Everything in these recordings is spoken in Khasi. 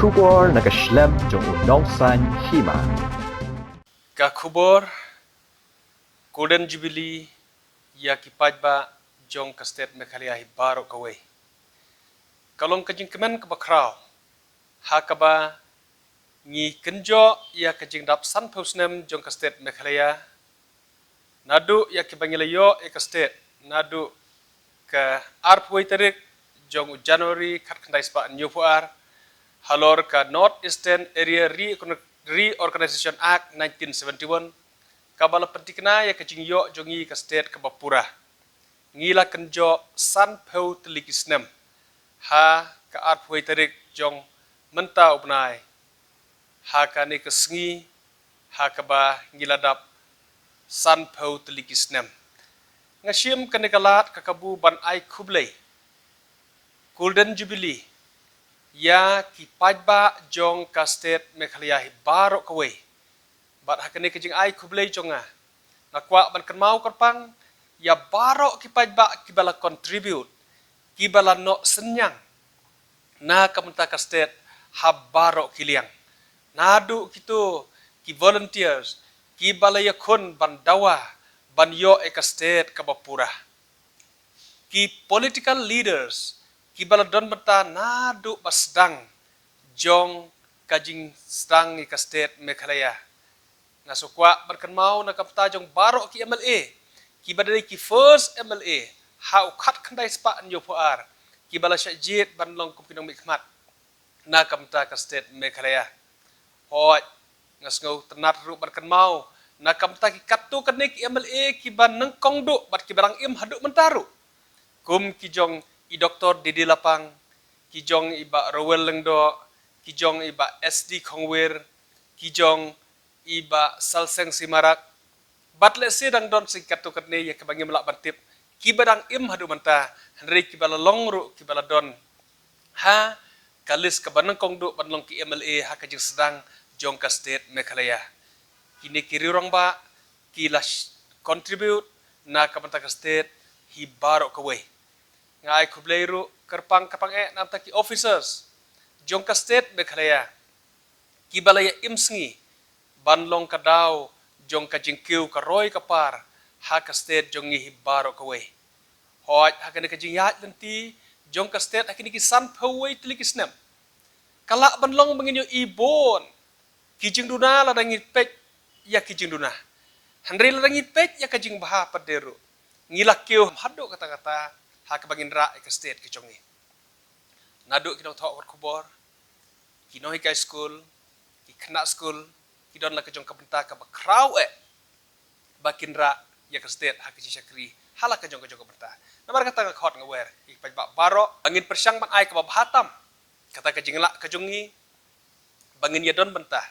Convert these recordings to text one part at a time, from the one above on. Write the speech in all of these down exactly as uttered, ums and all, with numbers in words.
Khubor na ka shlem jong u Nongsaiñ Hima. Ka khubor, Golden Jubilee ïa ki paidbah jong ka state Meghalaya hi baroh kawei. Ka long ka jingkmen kaba khraw ha kaba ngi kynjoh ïa ka jingdap sanphew snem jong ka state Meghalaya. Naduh ïa kiba ngi la ïoh ïa ka state naduh ka arphew tarik jong u January khatkhyndai spah hynñiewphew ar, halor ka North Eastern Area Re-, Reorganization Act nineteen seventy-one, kaba la pynthikna ïa ka jingïoh jong ngi ka state kaba pura. Ngi la kynjoh sanphew tylli ki snem ha ka arphew tarik jong mynta u bnai, ha kane ka sngi ha kaba ngi la dap sanphew tylli ki snem. Nga shim kane ka lad ka kabu ban ai khublei, Golden Jubilee, ïa ki paidbah jong ka state Meghalaya hi baroh kawei. Bad ha kane ka jingai khublei jong nga, nga kwah ban kynmaw kyrpang ïa baroh ki paidbah kiba la contribute, kiba la noh synñiang na ka bynta ka state ha baroh ki liang. Naduh kito ki volunteers kiba la ïakhun ban dawa ban ïoh ïa ka state kaba pura. Ki political leaders kiba la don bynta naduh ba sdang jong ka jingsdang ïa ka state Meghalaya. Nga sa kwah ban kynmaw na ka bynta jong baroh ki M L A kiba dei ki first M L A ha u khatkhyndai spah hynñiewphew ar, kiba la shah jied ban long kum ki nongmihkhmat na ka bynta ka state Meghalaya. Hooid, nga sngew tynnad ruh ban kynmaw na ka bynta ki katto katne ki M L A kiba nyngkong duh bad kiba dang im haduh mynta ruh, kum ki jong i Doktor D D Lapang, ki jong i Bah Rowell Lyngdoh, ki jong i Bah S D Khongwir, ki jong i Bah Salseng Simarak. Bad lehse dang don sa ki katto katne ïa kiba ngim lah ban tip, kiba dang im haduh mynta, hynrei kiba la long ruh kiba la don ha ka list kaba nyngkong duh ban long ki M L A ha ka jingsdang jong ka state Meghalaya. Kine ki rangbah ki la sh-, contribute na ka bynta ka state hi baroh kawei. Nga ai khublei ruh kyrpang kyrpang eh na ka bynta ki officers jong ka state Meghalaya kiba la ïa im sngi ban long ka daw jong ka jingkiew ka roi ka par ha ka state jong ngi hi baroh kawei. Hooid, ha kane ka jingïaid lynti jong ka state ha kine ki sanphew wei tylli ki snem, ka lah ban long ba ngin ïohi bun ki jingduna lada ngi peit ïa ki jingduna. Hynrei lada ngi peit ïa ka jingbha pat de ruh, ngi la kiew haduh katta katta ha kaba ngin rah ïa ka state ka jong ngi. Naduh ki nongthoh khubor, ki nonghikai skul, ki khynnah skul, ki don la ka jong ka bynta kaba khraw eh ba kin rah ïa ka state ha ka jingshakri ha la ka jong ka jong ka bynta. Namar kata nga khot nga wer ïa ki paidbah baroh ba ngin pyrshang ban ai kaba bha tam kata ka jinglah ka jong ngi, ba ngin ïa don bynta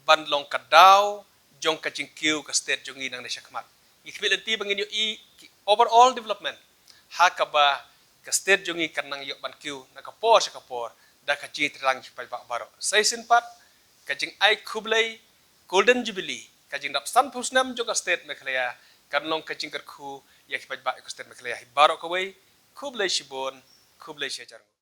ban long ka daw jong ka jingkiew ka state jong ngi nangne shakhmat. Ngi khmih lynti ba ngin ïohi ki overall development ha kaba ka state jong ngi kan nang ïoh ban kiew na ka por sha ka por da ka jingtreilang ki paidbah baroh. Sa shisien pat ka jingai khublei Golden Jubilee, ka jingdap sanphew snem jong ka state Meghalaya, kan long ka jingkyrkhu ïa ki paidbah ïa ka state Meghalaya hi baroh kawei. Khublei shibun, khublei shihajar nguh.